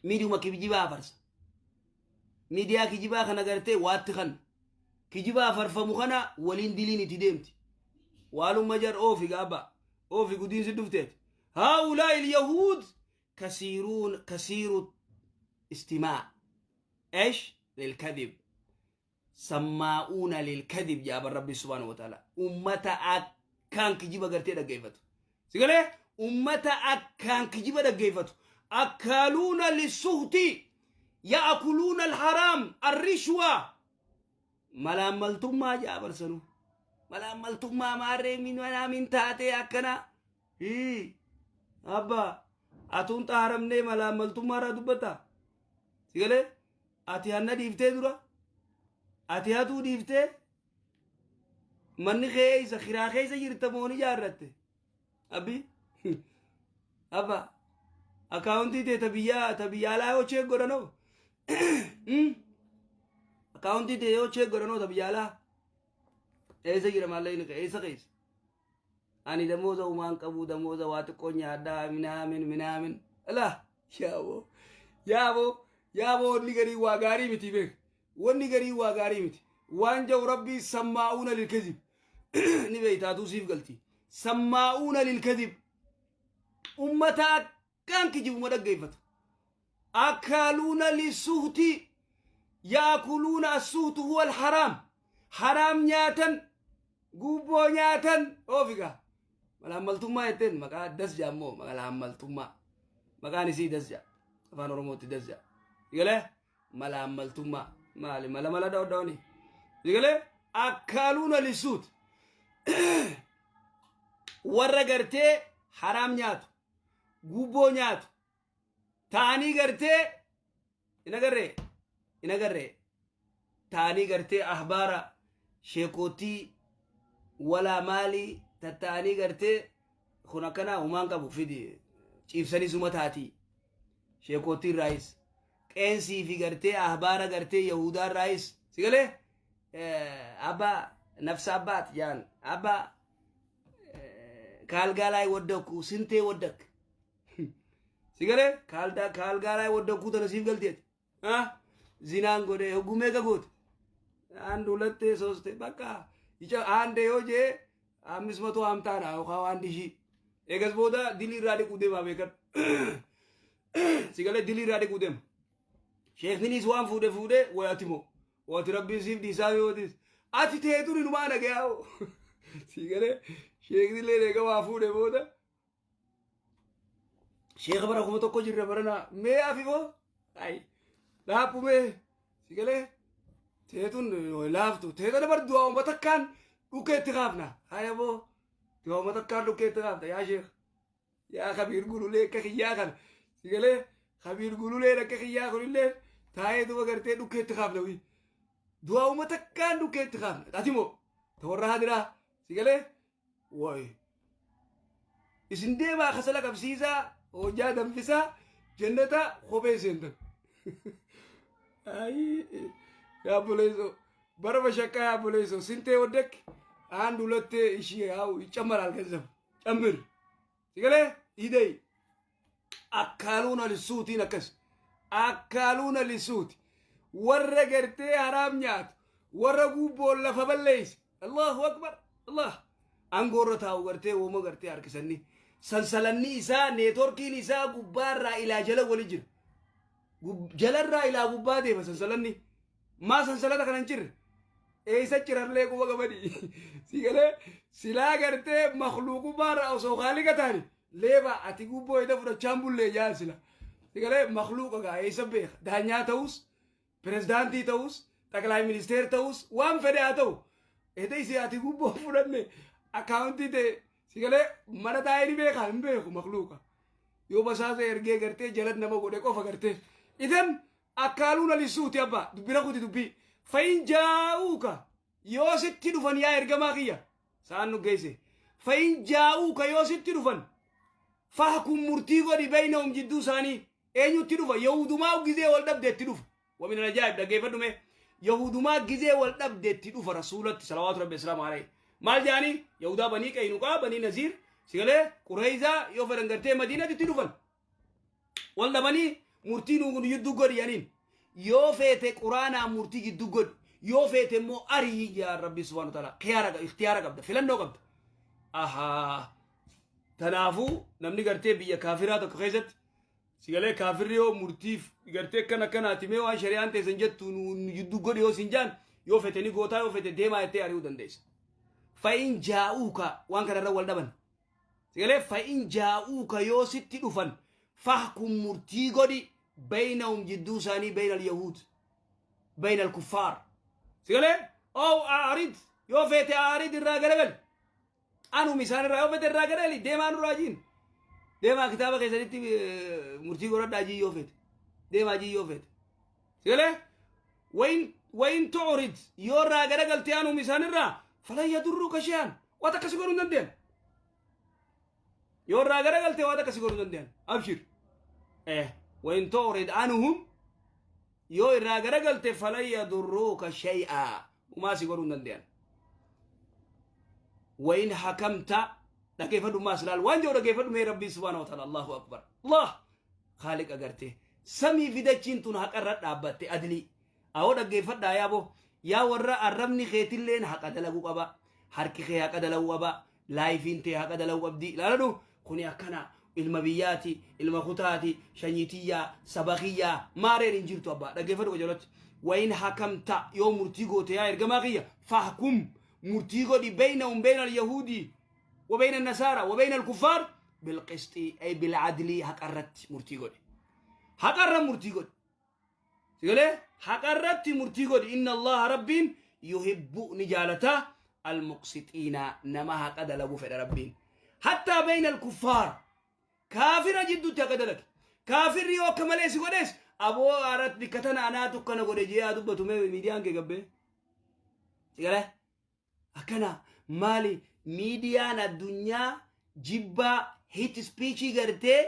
Miidiyuma kijibaa afarsa. Miidiyaa kijibaa kana gartee waatti kan kijibaa afarfamu kana waliin diliin itti deemti. Waalumma jar oofi gaabba oofi gudiinsi dhufteeti. Haa'ulaa il-yahuud kasiiruun kasiiru istimaa. Esh lilkadib. Sammaa'uuna lilkadib jaaban Rabbi subhaanahu wa ta'ala. Ummata akkaan kijiba gartee dhaggeeffatu. Sigalee ummata akkaan kijiba dhaggeeffatu. Akkaaluuna lissuhti ya'akuluuna alharaam arrishwaa. Malaammaltummaa jaabarsanu. Malaammaltummaa maarree min taatee akkana. Hii. Abba atuun xaaramnee malaammaltummaa irraa dubbata. Sigalee ati hanna dhiiftee dura. Ati hatuu dhiiftee manni kee eessa kiraa keessa jirta moo ni ijaarratte? Abbi abba akkaawuntii tee ta biyyaa ta biyya alaa yoo cheek godhanoo akkaawuntii tee yoo cheek godhanoo ta biyya alaa eessa jira maallaqni kee eessa keessa? Ani damooza umaan qabuu damooza waa xiqqoo nyaadhaa minaamin minaamin alaa yaaboo yaaboo yaaboo wanni garii waa gaarii miti beek wanni garii waa gaarii miti waan ja'u rabbii sammaa'uuna lilkazib ni beeytaatuu siif galti sammaa'uuna lilkazib ummata akkaan kijibuma dhaggeeffatu akaaluuna lisuhti yaakuluuna assuhtu huwa alharaam haraam nyaatan gubboo nyaatan oofiga malaammaltummaa jetteen maqaa das jaammoo malaammaltummaa maqaan isii das jaa afaan oromootti das jaa galee malaammaltummaa maali mala mala dhoodhooni galee akkaaluuna lisuut warra gartee haraam nyaatu gubboo nyaatu ta'anii gartee hin agarree hin agarree ta'anii gartee ahbaara sheekootii walaa maalii tatta'anii gartee kun akkanaa humaan qabu fidi ciibsanii suma taatii sheekootii irraayis qeensii fi gartee ahbaara gartee yahudaa irraayis si galee abbaa nafsa abbaat jaan abbaa ከአልጋ ላይ ወደኩ ስንቴ ወደክ ሲገሌ ከአልጋ ላይ ወደኩ ተነሲፍ ገልቴት ዚናን ጎደ ህጉሜ ገጎት አንድ ሁለቴ ሶስቴ በቃ አንዴ ዮጄ 550 ና ዮካ 1000 eegas booda dilii irraa dhiquu deemaa beekan sigalee dilii irraa dhiquu deema sheekninis waan fuudhe fuudhe way ati moo wati rabbiin siif dhiisaa yootis ati teetun inumaa nagayaa sigalee sheeknillee eega waa fuudhe booda sheeka bara 1000 jirra barana mee afifoo ay dhaaphu mee sigalee teetun laaftu teetana bar du'aa uummata akkaan dhukeetti kaafna haya boo du'aa uummata akkaan dhukeetti kaafna yaa sheek yaa kabiir gululee akka kiyyaa kana sigalee kabiir gululee akka kiyyaa kunillee taa'ee duba gartee dhukeetti kaafna wii du'aa uummata akkaan dhukeetti kaafna ati moo ta warra hadiraa sigalee way isin deemaa kasala qabsiisaa hojjaa danfisaa jannata kophee seentan yaa obboleessoo bara bashaqqaa yaa obboleessoo sintee waddakki አንድ ሁለቴ እሺ ያው ይጨመራል ገንዘብ ጨምር ሲገሌ idei akkaaluuna lisuutiin akkas akkaaluuna lisuuti warra gartee haraam nyaatu warra guubboon lafa balleeyse allahu akbar allah aangoorra taa'u gartee wooma gartee harkisanni sansalanni isaa neetworkiin isaa gubbaarraa ilaa jala wali jira jalarraa ilaa gubbaa deema sansalanni maa sansalata kana hin jirre eessa jirallee quba qabani si galee silaa gartee makluuqummaarraa osoo kaaliqa taani leeba ati gubboo ida fudhachaan bullee jaan sila si galee makluuqa gaa eessa beeka daanyaa ta'us pirezidaantii ta'us xaqlaay ministeer ta'us waan fedhe haa ta'u eda isi ati gubboo fudhanne akkaawuntii ta'e si galee mana taa'ee ni beeka hin beeku makluuqa yoo basaasa ergee gartee jalat nama godhe qofa gartee idan akkaaluuna lisuuti abba dubbira kuti dubbii fayin jaa'uuka yoo sitti dhufan yaa ergamaa kiyya sa'aan nu geesse fayin jaa'uuka yoo sitti dhufan fahkum murtii godhi baynahum jidduu isaanii eenyutti dhufa yahudumaa gizee wal dhabdeetti dhufa wamin ajaa'ib dhaggeeffadhu mee yahudumaa gizee wal dhabdeetti dhufa rasuulatti salawaatu rabbi islaamu alayhi maal jedhanii yahudaa banii qaynuqaa banii naziir sigalee qureyzaa yoo fedhan gartee madiinatti dhufan wal dhabanii Murtii nu jidduu godhi jedhaniin. Yoo feete Quraanaa murtii jidduu godhi. Yoo feete immoo arii yaa Rabbi subhaanahu wa ta'ala. Khiyaara, ikhtiyaara qabda, filannoo qabda. Ahaa. Tanaafuu namni gartee biyya kaafiraa tokko keessatti sigalee kaafirri yoo murtiif gartee akkana akkanaati mee waan shari'aan teessan jettu nu jidduu godhi yoo sin jaan, yoo fete ni gootaa, yoo fete deemaa jettee ari'uu dandeessa. فإن جاءوك waan kanarra wal dhaban. Sigalee فإن جاءوك yoo sitti dhufan فاحكم murtii godhi بينهم jidduu isaanii بين اليهود بين الكفار. Sigalee أو أعرض yoo feete أعرض irraa garagali. عنهم isaan irraa yoo fete irraa garagali, deemaa nurraa jiin. Deemaa kitaaba keessanitti murtii godhadhaa jii yoo fete. Deemaa jii yoo fete. Sigalee وإن تعرض yoo irraa garagalte عنهم isaan irraa فلن يضروك شيئا waan akkasii godhuu hin danda'an. Yoo irraa garagalte waan akkasii godhuu hin danda'an. Abshir. وإن تعرض عنهم yoo irraa garagalte فلن يضروك شيئا umaa si godhuu hin danda'an. وإن حكمت dhaggeeffadhu maas laal waan jiru dhaggeeffadhu mee Rabbii سبحانه وتعالى. الله أكبر, الله خالق agartee samii fi dachiin tun haqarra dhaabbatte, adlii awoo. Dhaggeeffadhaa yaaboo, yaa warra arrabni keetilleen haqa dalaguu qaba, harki kee haqa dalaguu qaba, laayifiin tee haqa dalaguu qabdi. Ilaaladhu, kuni akkana ilma biyyaati, ilma kutaati, shanyiitiyyaa, saba kiyyaa maareen hin jirtu. Abbaa, dhaggeeffadhu qajeelatti. وإن حكمت yoo murtii goote yaa ergamaa kiyya فاحكم murtii godhi بينهم بين اليهود وبين النصارى وبين الكفار بالقسط أي بالعدل haqarratti murtii godhi, haqarra murtii godhi. Sigalee haqarratti murtii godhi. إن الله rabbiin يحب ni jaalata المقسطين nama haqa dalagu fedha Rabbiin. حتى بين الكفار kaafira jidduutti haqa dalage. Kaafirri yoo akka malee si godhes, aboo arat bikka tana anaatu akkana godhe jee haa dubbatu mee miidiyaan kee gabbee. Sigalee akkana maali miidiyaan addunyaa jibbaa hate speechii gartee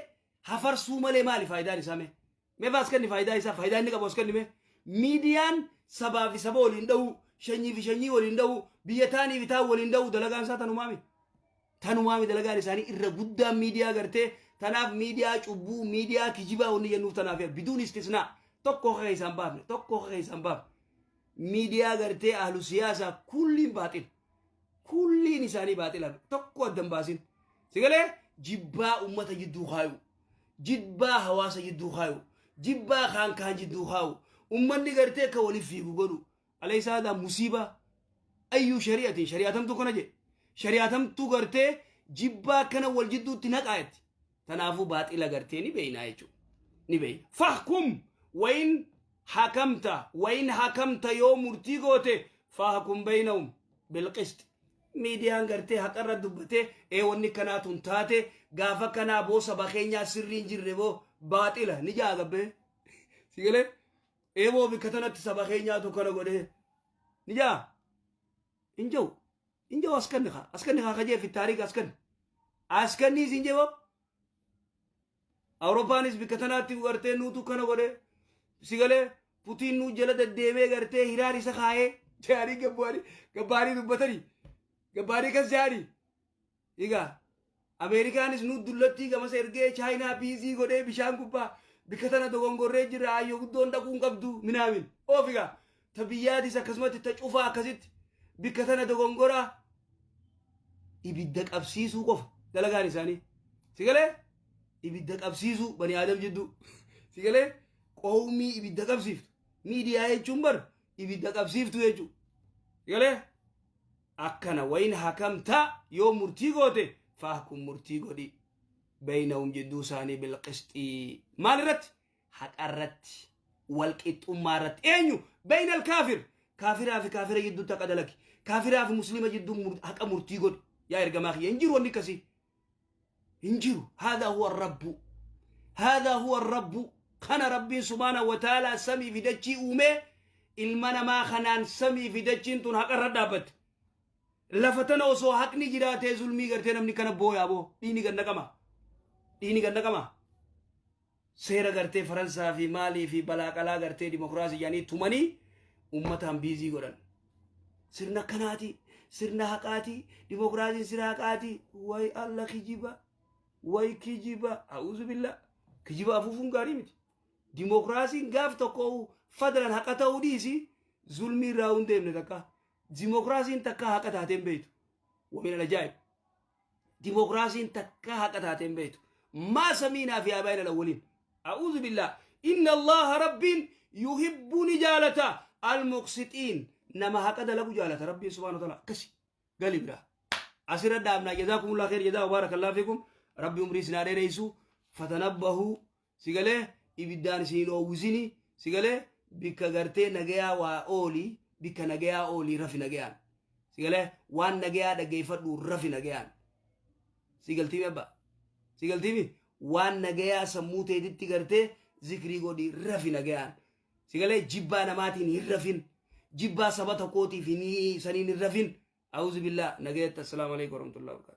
hafarsuu malee maali faayidaan isaa mee? Mee faas kenni faayidaa isaa, faayidaa inni qabu as kenni mee? Miidiyaan sabaa fi saba waliin dha'uu, shanyii fi shanyii waliin dha'uu, biyya taanii fi taan waliin dha'uu, dalagaan isaa tanumaami. Tanumaami dalagaan isaanii irra guddaan miidiyaa gartee. Tanaaf miidiyaa cubbuu, miidiyaa kijibaa wanni jennuuf tanaaf. بدون استثناء tokko kaka isaan baafne, tokko kaka isaan baafne. Miidiyaa gartee ahlu siyaasaa kulliin baaxil. Kulliin isaanii baaxila, tokko addan baasin. Sigalee jibbaa ummata jidduu kaayu. Jibbaa hawaasa jidduu kaayu. Jibbaa kaan kaan jidduu kaayu. Ummanni gartee akka waliif fiigu godhu. أليس هذا مصيبة؟ أي شريعة shari'atamtu kana jedhe, shari'atamtu gartee jibbaa kana wal jidduutti naqaayatti. Tanaafuu baaxila gartee ni beeynaa jechuudha. Ni beeyna. فاحكم وإن حكمت وإن حكمت yoo murtii goote فاحكم بينهم بالقسط. Miidiyaan gartee haqarra dubbatee ee wanni kanaatun taate gaafa kanaa boo saba keenyaa sirrii hin jirre boo baaxila ni jaa gabbee. Sigalee eeboo bikka tanatti saba keenyaatu kana godhee ni jaa hin jiru, hin jiru. Askanni kaa, askanni kaa kajee fi taariika askanni askanni isin jeboo. Awurooppaanis bikka tanaatti gartee nuutu kana godhee, sigalee Putiin nuu jala deddeemee gartee hiraar isa kaayee jedhanii gabbaanii gabbaanii dubbatanii gabbaanii kas jedhanii. Egaa Ameerikaanis nu dullattii gamasa ergee Chaayinaa biizii godhee bishaan gubbaa bikka tana dogongorree jira, ayyoo guddoon dhaquu hin qabdu minaamin oof. Egaa ta biyyaatis akkasumatti ta cufaa akkasitti bikka tana dogongoraa ibidda qabsiisuu qofa dalagaan isaanii. Sigalee ibidda qabsiisuu bani aadam jidduu, sigalee qowmii ibidda qabsiiftu. Miidiyaa jechuun bar ibidda qabsiiftu jechuu. Sigalee akkana وإن حكمت yoo murtii goote فاحكم murtii godhi بينهم jidduu isaanii بالقسط maal irratti? Haqa irratti, walqixxummaa irratti. Eenyu? بين الكافر kaafiraa fi kaafira jidduutti haqa dalagi, kaafiraa fi muslima jidduu haqa murtii godhi yaa ergamaa kiyya. Hin jiru, wanni akkasii hin jiru. هذا هو الرب, هذا هو الرب. Kana Rabbiin سبحانه وتعالى samii fi dachii uumee ilma namaa kanaan samii fi dachiin tun haqa irra dhaabbatte. Lafa tana osoo haqni jiraatee zulmii gartee namni kana booyaa boo dhiini gad naqama, dhiini gad naqama. Seera gartee Faransaa fi maalii fi balaaqalaa gartee dimokiraasii jedhanii tumanii ummataan biizii godhan. Sirna kanaati, sirna haqaati, dimokiraasiin sirna haqaati. Way alla, kijiba, way kijiba, أعوذ بالله. Kijiba afuufuun gaarii miti. Dimokiraasiin gaaf tokko fadlan haqa ta'uu dhiisi, zulmii irraa hin deemne takka. Dimokiraasiin takka haqa taatee hin beektu. ومن العجائب, dimokiraasiin takka haqa taatee hin beektu. ما سمعنا في آبائنا الأولين. أعوذ بالله. إن الله ربين يحب ni jaalata المقسطين, nama haqa dalagu jaalata Rabbiin سبحانه وتعالى. Akkasi gali biraa asirra dhaabnaa. جزاكم الله خير جزاء وبارك الله فيكم. Rabbi umrii isin dheeressu. فتنبهوا. Sigalee ibiddaan isin oowwisini. Sigalee bikka gartee nagayaa waa oolii, bikka nagayaa oolii rafi nagayaan. Sigalee waan nagayaa dhaggeeffadhu, rafi nagayaan. Sigaltiimi abba, sigaltiimi waan nagayaa sammuu teetitti gartee zikrii godhi, rafi nagayaan. Sigalee jibbaa namaatiin hin rafin, jibbaa saba tokkootiif hin saniin hin rafin. أعوذ بالله. Nagayatti. السلام عليكم ورحمة الله وبركاته.